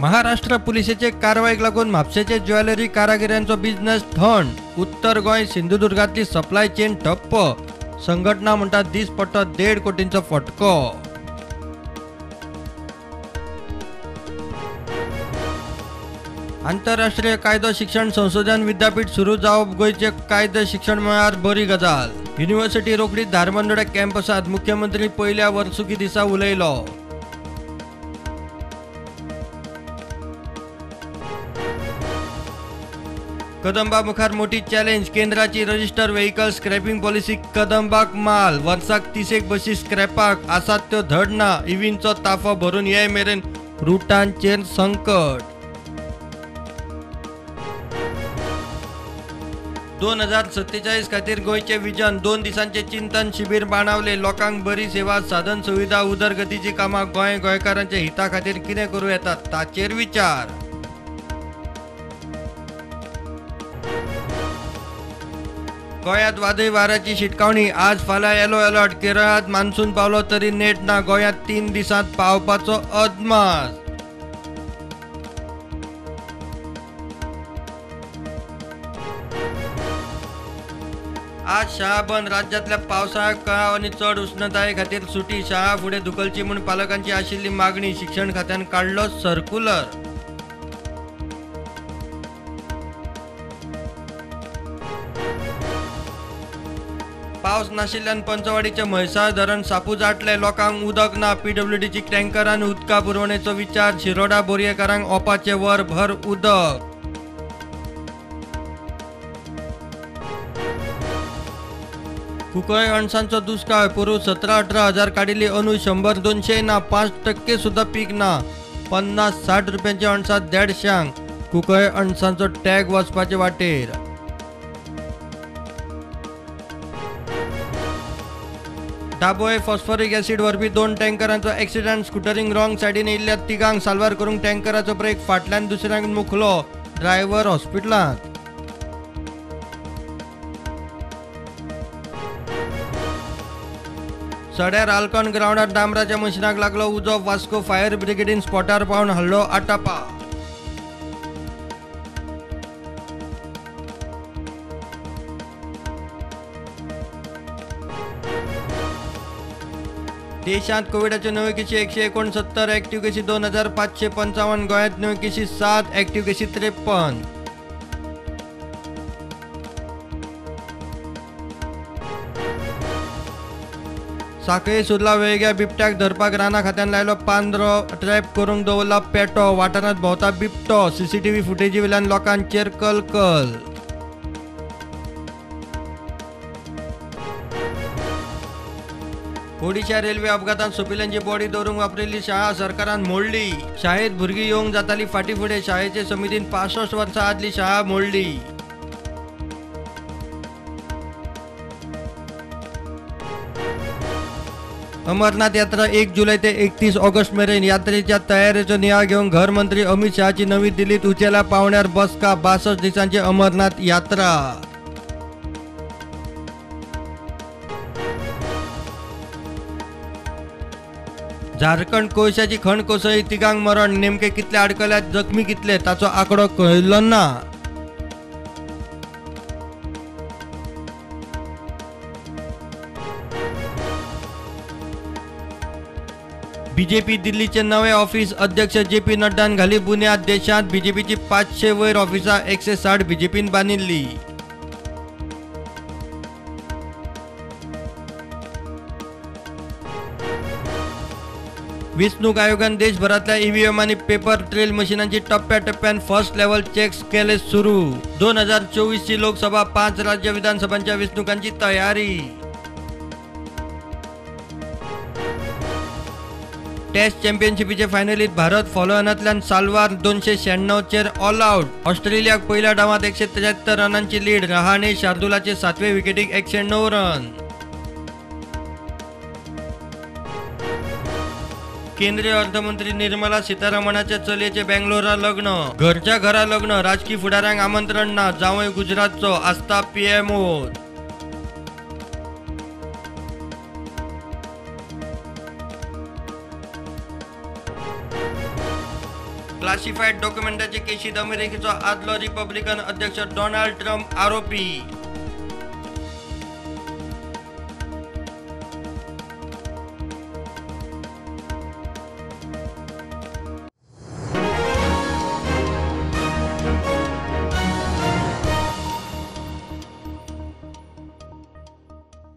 महाराष्ट्र पुलिसेचे कारवायेक लागून म्हापशेचे jewellery कारागिरांचो business थंड. उत्तर गोंय सिंधुदुर्गांतली सप्लाय चेन ठप्प. संघटना म्हणटा दीसपट्टो 1.5 कोटींचो फटको. आंतरराष्ट्रीय कायदो शिक्षण संशोधन विद्यापीठ सुरू जावप गोंयचे कायदो शिक्षण मळार बरी गजाल. युनिव्हर्सिटी रोखडीच धारबांदोड्या कॅम्पसात मुख्यमंत्री पयल्या वर्सुकी दिसा उलयलो. कदंबा मुखार मोठी चॅलेंज. केंद्राची रजिस्टर व्हेकल स्क्रॅपिंग पॉलिसी कदंबाक माल. वर्साक 30 बशी स्क्रॅपाक आसात त्यो धड ना. इव्हींचो ताफो भरून ये मेरेन रुटांचेर संकट. 2047 खातीर गोंयचे विजन. 2 दिसांचे चिंतन शिबीर बाणावले. लोकांक बरी सेवा, साधन सुविधा, उदरगतीची कामां गोंय गोंयकारांच्या हिता खातीर कितें करूं येता ताचेर विचार. गोंयांत वादळी वाऱ्याची शिटकावणी. आज फाल्यां येलो अलर्ट. केरळांत मान्सून पावलो तरी नेट ना. गोंयांत 3 दिसांत पावपाचो अदमास. आज शाळा बंद. राज्यांतल्या पावसाळ्याक कळाव आनी चड उष्णताये खातीर सुटी. शाळा फुडें धुकलची म्हूण पालकांची आशिल्ली मागणी. शिक्षण खात्यान काडलो सर्क्युलर. पावस नाशिल्ल्यान पंचवाडीचे म्हैसाळ धरण सापूच आटले. लोकांक उदक ना. पीडब्ल्यूडीची टँकरान उदका पुरवणेचो विचार. शिरोडा बोरयेकारांक ओपाचे वर भर उदक. कुंकळे अणसांचो दुश्काळ. पोरूं 17-18 हजार काडिल्ली अंदू 100-200 ना. 5% सुद्दां पीक ना. 50-60 रुपयांचे अणसां 150. कुंकळे अणसांचो टॅग वचपाचे वाटेर. दाबोळे फॉस्फोरिक ॲसिड व्हरपी 2 टँकरांचो एक्सिडंट. स्कुटरींग रॉंग सायडीन येयल्ल्या तिगांक साल्वार करूंक टँकराचो ब्रेक. फाटल्यान दुसऱ्यांक मुखलो. ड्रायव्हर हॉस्पिटलांत. सड्यार आल्कॉन ग्रावंडार डांबराच्या मशिनाक लागलो उजो. वास्को फायर ब्रिगेडीन स्पॉटार पावन हाडलो आटापा. देशांत कोविडाच्यो नव्यो केशी 169, ऍक्टिव्ह केशी 2555. गोंयांत नव्यो केशी 7, ऍक्टिव्ह केशी 53. साखळी सुर्ला वेळग्या बिबट्याक धरपाक रानां खात्यान लायलो पांदरो. ट्रॅप करूंक दवरला पेटो. वाठारांत भोंवता बिबटो. सीसीटीव्ही फुटेजी वयल्यान लोकांचेर कलकल. ओडिशा रेल्वे अपघातांत सोंपिल्ल्यांची बॉडी दवरूंक वापरिल्ली शाळा सरकारान मोडली. शाळेंत भुरगीं येवंक जाताली फाटीं फुडें. शाळेचे समितीन 65 वर्सां आदली शाळा मोडली. अमरनाथ यात्रा 1 जुलै ते 31 ऑगस्ट मेरेन. यात्रेच्या तयारेचो नियाळ घेवंक घर मंत्री अमित शहाची नवी दिल्लीत उंचेल्या पावंड्यार बसका. 62 दिसांची अमरनाथ यात्रा. झारखंड कोळशाची खण कोसळ्ळी. तिगांक मरण. नेमके कितले आडकल्यात, जखमी कितले ताचो आंकडो कळिल्लो ना. बीजेपी दिल्लीचे नवे ऑफिस अध्यक्ष जे पी नड्डान घाली बुन्याद. देशांत बीजेपीची 500 वयर ऑफिसां 160 बीजेपीन बांदिल्ली. वेंचणूक आयोगान देशभरांतल्या ईव्हीएम आनी पेपर ट्रेल मशिनांची टप्प्याटप्प्यान फर्स्ट लेव्हल चेक्स केले सुरू. 2024 ची लोकसभा 5 राज्य विधानसभांच्या वेंचणुकांची तयारी. टेस्ट चॅम्पियनशिपीचे फायनलीत भारत फॉलोऑनांतल्यान साल्वार 296 ऑल आउट. ऑस्ट्रेलियाक पयल्या डावांत 173 रनांची लीड. रहाणे शार्दुलाचे 7वे विकेटीक 109 रन. केंद्रीय अर्थमंत्री निर्मला सीतारमणाच्या चलयेचे बेंगलोरा लग्न. घरच्या घरा लग्न. राजकी फुडाऱ्यांक आमंत्रण ना. जावंय गुजरातचो आस्था पीएमओ. क्लासिफाईड डॉक्युमेंटाचे केशीत अमेरिकेचो आदलो रिपब्लिकन अध्यक्ष डोनाल्ड ट्रम्प आरोपी.